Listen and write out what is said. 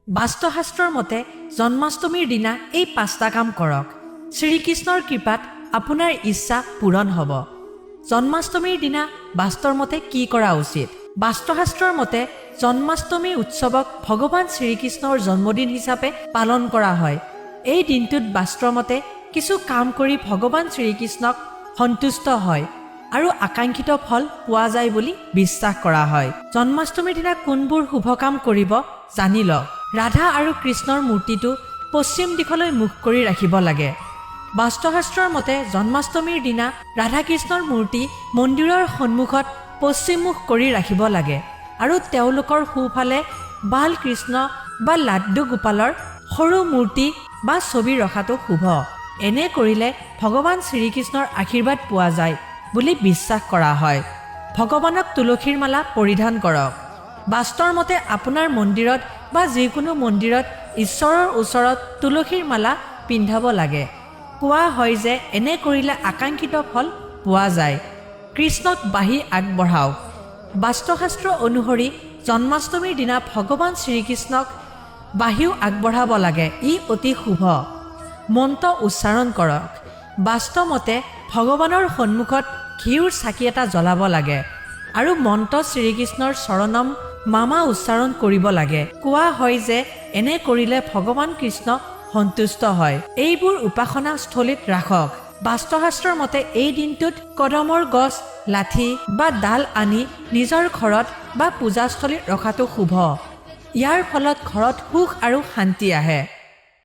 বাস্তুশাস্ত্ৰৰ মতে জন্মাষ্টমীৰ দিনা এই পাঁচটা কাম কৰক, শ্ৰীকৃষ্ণৰ কৃপাত আপোনাৰ ইচ্ছা পূৰণ হ'ব। জন্মাষ্টমীৰ দিনা বাস্তুৰ মতে কি কৰা উচিত? বাস্তুশাস্ত্ৰৰ মতে জন্মাষ্টমী উৎসৱক ভগৱান শ্ৰীকৃষ্ণৰ জন্মদিন হিচাপে পালন কৰা হয়। এই দিনটোত বাস্তুৰ মতে কিছু কাম কৰি ভগৱান শ্ৰীকৃষ্ণক সন্তুষ্ট হয় আৰু আকাংক্ষিত ফল পোৱা যায় বুলি বিশ্বাস কৰা হয়। জন্মাষ্টমীৰ দিনা কোনবোৰ শুভ কাম কৰিব জানি লওক। ৰাধা আৰু কৃষ্ণৰ মূৰ্তিটো পশ্চিম দিশলৈ মুখ কৰি ৰাখিব লাগে। বাস্তুশাস্ত্ৰৰ মতে জন্মাষ্টমীৰ দিনা ৰাধা কৃষ্ণৰ মূৰ্তি মন্দিৰৰ সন্মুখত পশ্চিমমুখ কৰি ৰাখিব লাগে আৰু তেওঁলোকৰ সোঁফালে বাল কৃষ্ণ বা লাড্ডু গোপালৰ সৰু মূৰ্তি বা ছবি ৰখাটো শুভ। এনে কৰিলে ভগৱান শ্ৰীকৃষ্ণৰ আশীৰ্বাদ পোৱা যায় বুলি বিশ্বাস কৰা হয়। ভগৱানক তুলসীৰ মালা পৰিধান কৰক। বাস্তুৰ মতে আপোনাৰ মন্দিৰত বা যিকোনো মন্দিৰত ঈশ্বৰৰ ওচৰত তুলসীৰ মালা পিন্ধাব লাগে। কোৱা হয় যে এনে কৰিলে আকাংক্ষিত ফল পোৱা যায়। কৃষ্ণক বাঁহী আগবঢ়াওক। বাস্তুশাস্ত্ৰ অনুসৰি জন্মাষ্টমীৰ দিনা ভগৱান শ্ৰীকৃষ্ণক বাঁহীও আগবঢ়াব লাগে। ই অতি শুভ। মন্ত্ৰ উচ্চাৰণ কৰক। বাস্তু মতে ভগৱানৰ সন্মুখত ঘিউৰ চাকি এটা জ্বলাব লাগে আৰু মন্ত্ৰ শ্ৰীকৃষ্ণৰ চৰণম মামা উচ্চাৰণ কৰিব লাগে। কোৱা হয় যে এনে কৰিলে ভগৱান কৃষ্ণ সন্তুষ্ট হয়। এইবোৰ উপাসনা স্থলীত ৰাখক। বাস্তুশাস্ত্ৰৰ মতে এই দিনটোত কদমৰ গছ, লাঠি বা ডাল আনি নিজৰ ঘৰত বা পূজাস্থলীত ৰখাটো শুভ। ইয়াৰ ফলত ঘৰত সুখ আৰু শান্তি আহে।